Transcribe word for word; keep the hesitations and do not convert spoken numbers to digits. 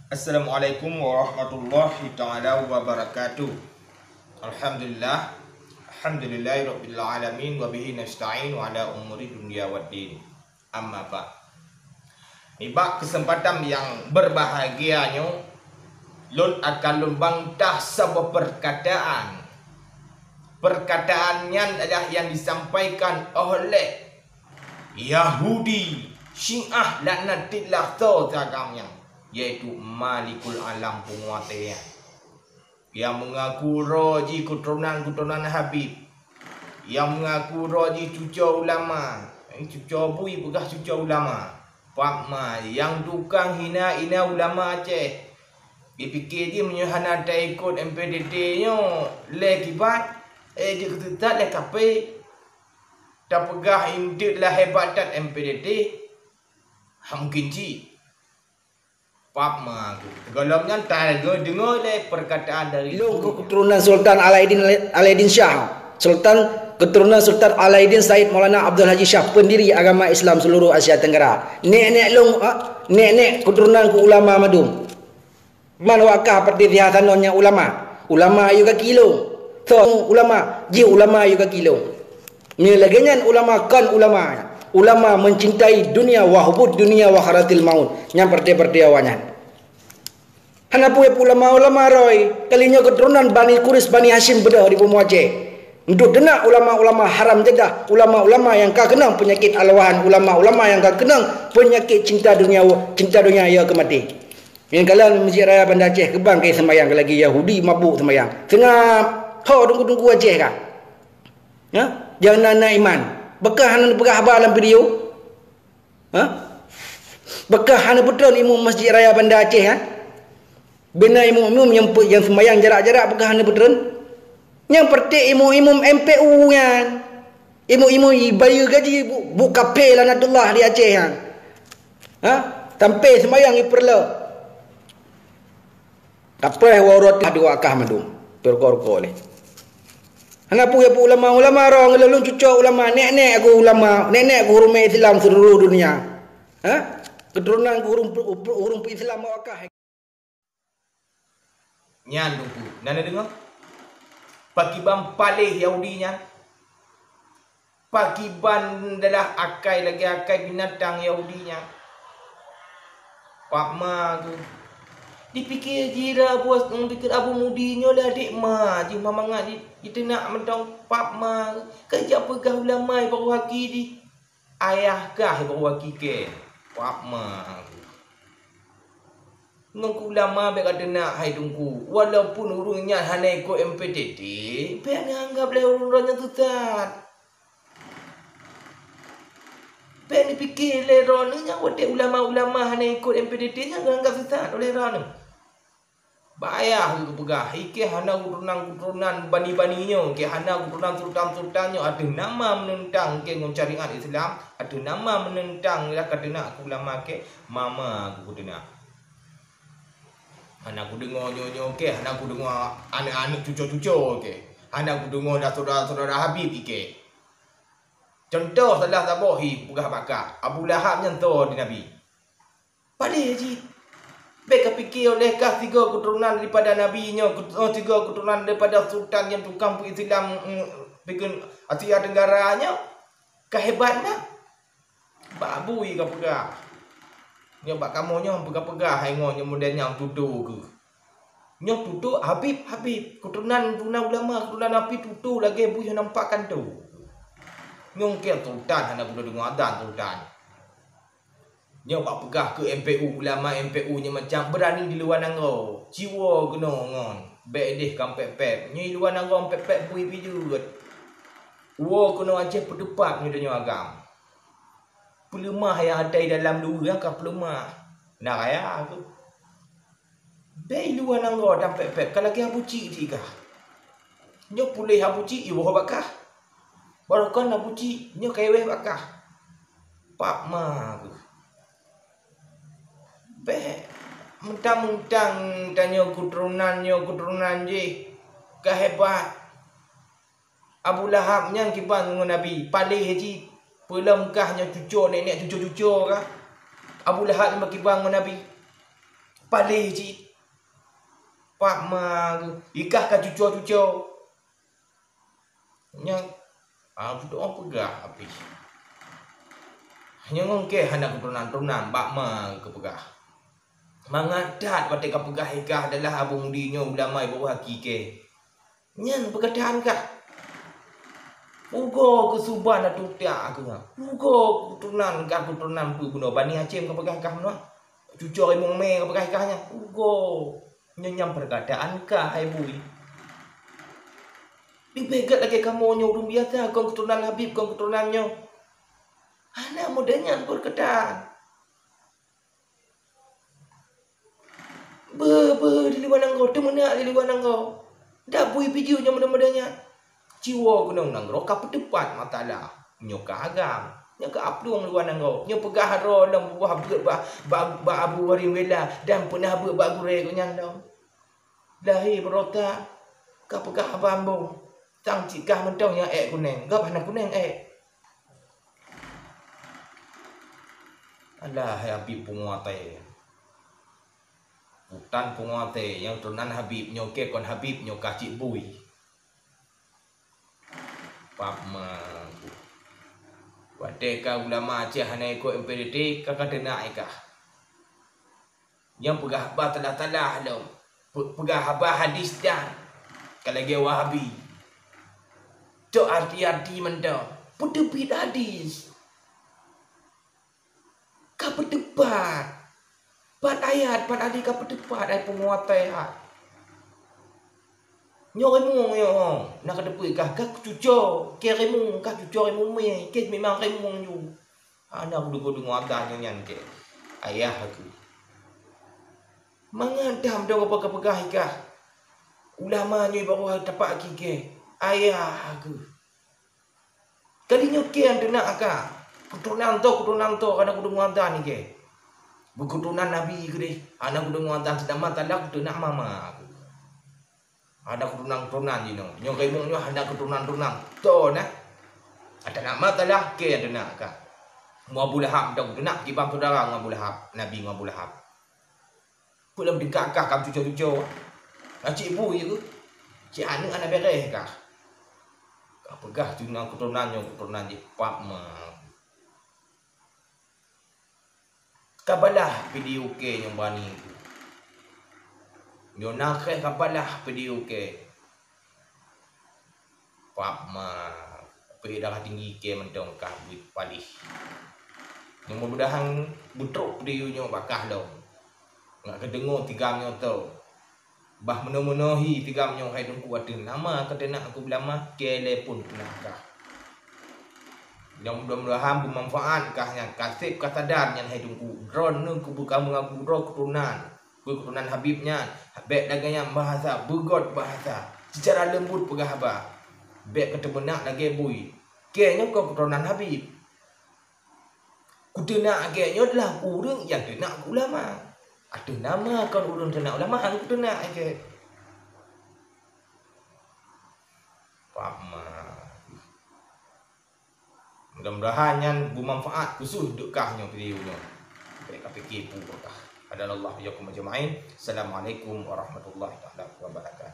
Assalamualaikum warahmatullahi taala wabarakatuh. Alhamdulillah. Alhamdulillahirabbil alamin wa bihi nasta'in wa ala umuri dunya waddin. Amma ba'd. Nibak keuseumpatan nyang beubahgia nyoe, lôn akan lôn bantah saboh peurkataan. Peurkataan nyan adalah nyang jisampaikan oleh Yahudi, Syiah laknatillah soe agam nyan, yaitu Malikul Alam, peunguasa nyan. Nyang meungaku droe jih keuturonan-keuturonan Habib. Nyang meungaku droe jih cucoe ulama. Eh, cucoe bui peugah cucoe ulama. Pak ma, nyang tukang hina-hina ulama Aceh. Jipike jih meunyoe hana taikot M P T T nyoe lé kiban, eh, jeuet keu teutap lé kape. Tapeugah intet lah hebat that M P T T. Ha mungken cit. Pap ma tu. Golom nyan tadeungoe-deungoe lé peurkataan dari Lôn keuturonan Sultan Alaiddin, Alaiddin Syah. Sultan, keuturonan Sultan Alaiddin Said Maulana Abdul Haji Syah, pendiri agama Islam seluruh Asia Tenggara. Nek-nek lôn, ha? Nek-nek keuturonan keu ulama mandum. Man wakah peuti siha tanoh nyang ulama. Ulama ayue gaki lôn. Soe ulama, jih ulama ayue gaki lôn. Meunyoe lagée nyan ulama kon ulama. Ulama mencintai dunia wa hubud dunia wa karatil maut. Nyan peureté-peureté awaknyan. Hana peue ulama-ulama roe. Kali nyoe keuturonan Bani Kuris, Bani Hasyim beudôh di bumoe Aceh. Untuk teunak ulama-ulama haram jadah, ulama-ulama nyang ka keunong peunyakét alwahan, ulama-ulama nyang ka keunong peunyakét cinta dunia, cinta dunia ya keu maté. Nyang kalon Masjid Raya Banda Aceh keubang keu seumayang lagi Yahudi mabuk seumayang. Seungab, ho teungku-teungku Aceh ka. Ha? Nyang na, na iman. Beukah hana neupeugah haba lam video? Ha? Beukah hana peutreun imum Masjid Raya Banda Aceh, ha? Bina imum-imum nyang pe-, nyang seumayang jarak-jarak beukah hana peutreun? Nyang peureté imum-imum M P U nyan. Imum-imum ibayeue gaji bu-, bu kaphé laknatullah di Aceh nyan. Ha? Sampai seumayang ipeureuloh. Kapreh waroe teuh dua kah mandum. Teuruko-ruko lé. Hana peue ya peue ulama, ulama roe ngon lôn cucoe ulama, nek-nek aku ulama, nek-nek aku ureuëng Islam seluruh dunia. Ha? Keuturonan aku ureuëng pe-, ureuëng pe-, ureuëng pe-Islam awak kah. Nyan teungku, na neudeungoe? Pakiban paléh Yahudi nyan. Pakiban dalam akai lagée akai binatang Yahudi nyan. Pak ma geuh. Dipike jira Abu, dipike Abu Mudi nyoe lé adék ma jih ma mangat di-, diteunak mantong pak ma geuh. Ka jak peugah ulama baru haki di ayah kah baru haki kée. Pak ma geuh. Ngon keu ulama bék ka teunak hai teungku, walaupun ureuëng nyan hana ikot M P T T, bék neuanggab lé ureuëng nyan sesat. Bék neupike lé droeneuh nyang watée ulama-ulama hana ikot M P T T nyan geuanggab sesat oleh droeneuh. Bak ayah geupeugah, ikée hana keuturonan-keuturonan bani-bani nyoe, ikée hana keuturonan sultan-sultan nyoe ateueh nama meuneuntang ikée ngon syariat Islam, ateueh nama meuneuntang ka teunak keu ulama ikée, ma-ma geuh teunak. Hana kudeungoe nyoe-nyoe kée, hana kudeungoe aneuëk-aneuëk cucoe-cucoe kée, hana kudeungoe dah syedara-syedara Habib ikée. Cuntoh salah saboh hi peugah bak kah, Abu Lahab nyan soe di Nabi? Paléh jih. Bék kapike oleh kah sigoe keuturonan daripada Nabi nyoe, keut-, oh, sigoe keuturonan daripada sultan nyang tukang peu-Islam, mm, bikon Asia Tenggara nyoe, ka hebat na. Bak bui kapeugah. Nyoe bak kamoe nyoe peugah-peugah hai ngon nyang model nyang tutoe keuh. Nyoe tutoe Habib, Habib, keuturonan, keuturonan ulama, keuturonan Nabi tutoe lagée bui nyang nampak kantô. Nyoe kée sultan hana guna deungoe azan sultan. Nyoe bak peugah keu M P U, ulama M P U nyoe macam beurani di luwa nanggroe. Jiwoe keunoe ngon bék ideh ka pép-pép. Nyoe di luwa nanggroe pép-pép bui pih jeuet. Woe keunoe Aceh peutupat nyoe donya agam. Peuleumah ya atai dalam luwa ka peuleumah. Na raya tu. Bék i luwa nanggroe dan pép-pép ka lagée Abu Cik di kah. Nyoe puléh Abu Cik i woe bak kah. Barokon Abu Cik nyoe ka i wéh bak kah. Pap ma geuh. Bék mentang-mentang tanyoe keuturonan nyoe keuturonan jih ka hebat. Abu Lahab nyan kiban ngon Nabi, paléh jih. Peulom kah nyoe cucoe nenek cucoe-cucoe kah. Abu Lahab nyan kiban ngon Nabi. Paléh cit. Pak ma geuh, ikah ka cuco-cuco. Nyan, ah, beutôi peugah habéh. Nyan ngon kèe hana keuturonan-turonan, bak ma geuh peugah. Mangat that watèe ka peugah ikah adalah Abu Mudi nyoe ulama ibu haki kèe. Nyan peugah that kah. Ugo keusuban atu tiak keuh. Ugo keuturonan kah keuturonan peue bunoe Bani Hacém ka peugah kah meunoe. Cuco rimong mé ka peugah kah nyan. Ugo. Nyan nyang peurkataan kah hai bui. Leubeh gèt lagèe kamoe nyoe ureueng biasa kon keuturonan Habib kon keuturonan nyoe. Hana model nyan peurkataan. Beuh, beuh, di luwa nanggroe, teumeunak di luwa nanggroe. Dak bui pijeue nyoe muda-muda nyan. Jiwoe gunong nanggroe ka peuteupat masalah. Nyoe ka agam. Nyoe ka aplueng luwa nanggroe. Nyoe peugah droe lom buah beuet ba, ba, ba Abu Waring Wela dan peunah beuet ba gurèe geuh nyan lom. Lahé beurota ka peugah haba ambong. Sang cit kah mantong nyang ék kuneng. Gob hana kuneng ék. Alah, hai Habib pungo até. Utan pungo até, nyang turonan Habib nyoe kèe kon Habib nyoe ka cit bui. Pap ma. Watèe ka ulama Aceh hana ikot M P D T, ka ka teunak ikah. Nyang peugah haba salah-salah lom. Pe-, peugah haba hadis dan ka lagèe Wahabi. Cok arti-arti mantong. Peuteubiet hadis. Ka peuteupat. Pat ayat, pat hadis ka peuteupat ai pungo até hai. Nyoe rimueng nyoe, na ka teupeu kah, kah cuco, kèe rimueng, kah cuco rimueng mé, kèe memang rimueng ju. Hana kudeungoe-deungoe até nyoe nyan kèe. Ayah aku. Mangat dam dong apa ka peugah ikah. Ulama nyoe baroe tapak kikèe. Ayah aku. Kali nyoe kèe teunak ka. Keuturonan toh, keuturonan toh, hana kudeungoe até nyoe kèe. Beukeuturonan Nabi keudeh, hana kudeungoe até seudama tanda kuteunak mama aku. Hana keuturonan-keuturonan jinoe. Nyoe rimueng nyoe hana keuturonan-turonan. Toh nah. Ata nama salah kèe teunak ka. Ngon Abu Lahab teunak kibang syedara ngon Abu Lahab, Nabi ngon Abu Lahab. Peue lom tingkat kah kam cuco-cuco. Cit bui keuh. Cit aneuk hana bèrèh kah. Ka peugah tunan keuturonan nyoe keuturonan jih pap ma. Kabalah video kèe nyang bani tu. Nyoe na khreh kabalah video kèe. Pap ma, pih darah tinggi kèe mantong kah buet paléh. Nyang mudah-mudahan beutrok video nyoe bak kah lom. Ngat keudeungoe tigam nyoe tho. Bah meunoe-meunoe hi tigam nyoe hai Teungku ateueh nama ka teunak aku beulama kèe lé pun teunak kah. Nyang mudah-mudahan beumanfaat kah nyan, ka sép ka sadar nyan hai Teungku. Droeneuh keubeue ka meungaku droe keuturonan, keuturonan Habib nyan. Bèk lagèe nyan bahasa, beugöt bahasa. Seucara leumbut peugah haba. Bèk keuteumeunak lagèe bui. Kèe nyoe kon keuturonan Habib. Kuteunak kèe nyoe adalah ureueng nyang teunak keu ulama. Ateueh nama kon ureueng teunak ulama, han kuteunak kèe. Paham? Mudah-mudahan nyan beumanfaat khusus untuk kah nyoe video nyoe. Bèk ka pike peue kah. Hadanallahu wa iyyakum ajma'in. Assalamualaikum warahmatullahi taala wabarakatuh.